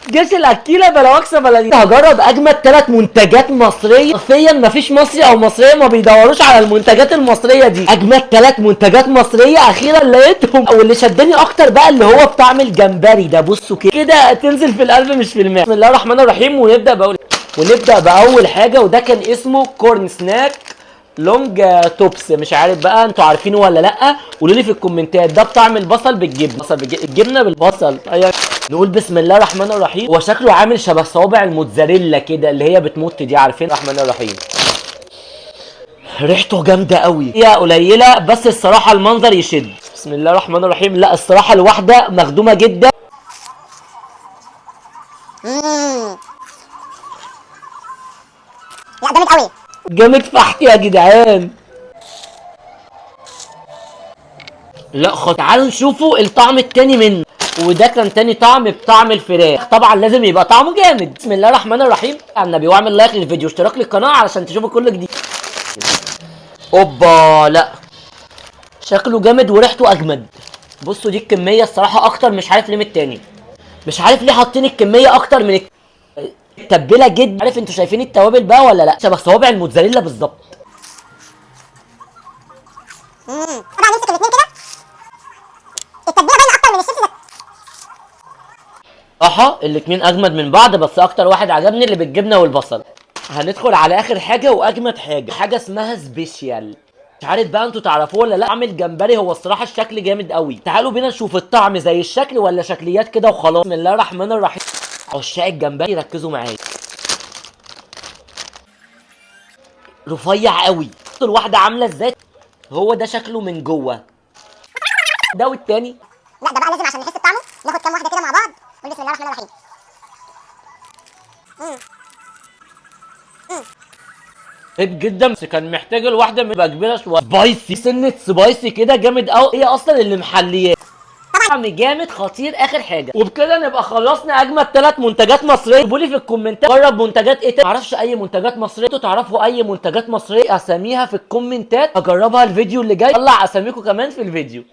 جيش الاكيله بلا وكسه بلا دي. هجرب اجمد 3 منتجات مصرية، حرفيا مفيش مصري او مصرية ما بيدوروش على المنتجات المصرية دي. اجمد 3 منتجات مصرية اخيرا لقيتهم. واللي شدني اكتر بقى اللي هو بطعم الجمبري ده، بصوا كده كده تنزل في القلب مش في الماء. بسم الله الرحمن الرحيم. ونبدا باول حاجة، وده كان اسمه corn snack long tops. مش عارف بقى انتوا عارفينه ولا لا، قولوا لي في الكومنتات. ده بطعم البصل بالجبنه، بصل بالجبنه، الجبنة بالبصل. ايوه نقول بسم الله الرحمن الرحيم. هو شكله عامل شبه صوابع الموتزاريلا كده اللي هي بتمط دي، عارفين؟ الرحمن الرحيم. ريحته جامدة قوي، هي قليله بس الصراحة المنظر يشد. بسم الله الرحمن الرحيم. لا الصراحة الواحدة مخدومة جدا. لا جامد قوي، جامد فحت يا جدعان. لا خد، تعالوا نشوفوا الطعم التاني منه. وده كان تاني طعم بطعم الفراخ، طبعا لازم يبقى طعمه جامد. بسم الله الرحمن الرحيم على النبي. واعمل like للفيديو واشتراك للقناة علشان تشوفوا كل جديد. اوبا، لا شكله جامد وريحته اجمد. بصوا دي الكمية الصراحة اكتر، مش عارف ليه من التاني، مش عارف ليه حاطين الكمية اكتر من التبله جدا. عارف انتوا شايفين التوابل بقى ولا لا؟ شبه صوابع الموتزاريلا بالظبط. طبعا نمسك الاثنين كده، التتبيله باينة اكتر من الشيبس. صراحة الاتنين اجمد من بعض، بس اكتر واحد عجبني اللي بالجبنه والبصل. هندخل على اخر حاجة واجمد حاجة، حاجة اسمها special. مش عارف بقى انتوا تعرفوه ولا لا. طعم الجمبري، هو الصراحة الشكل جامد قوي. تعالوا بينا نشوف الطعم زي الشكل ولا شكليات كده وخلاص. بسم الله الرحمن الرحيم. عشاق الجمبري ركزوا معايا. رفيع قوي، الواحدة عامله ازاي؟ هو ده شكله من جوه ده والتاني. لا ده بقى لازم عشان نحس بطعمه ناخد كام واحدة كده مع بعض. قول بسم الله الرحمن الرحيم. رهيب جدا، بس كان محتاج الواحدة تبقى كبيرة شوية. spicy، سنة spicy كده جامد قوي، هي اصلا اللي محلياه. طعم جامد خطير. اخر حاجة، وبكده نبقى خلصنا اجمد 3 منتجات مصرية. اكتبوا لي في الكومنتات جرب منتجات ايه تاني. معرفش اي منتجات مصرية، انتوا تعرفوا اي منتجات مصرية اساميها في الكومنتات، اجربها الفيديو اللي جاي. طلع اساميكم كمان في الفيديو.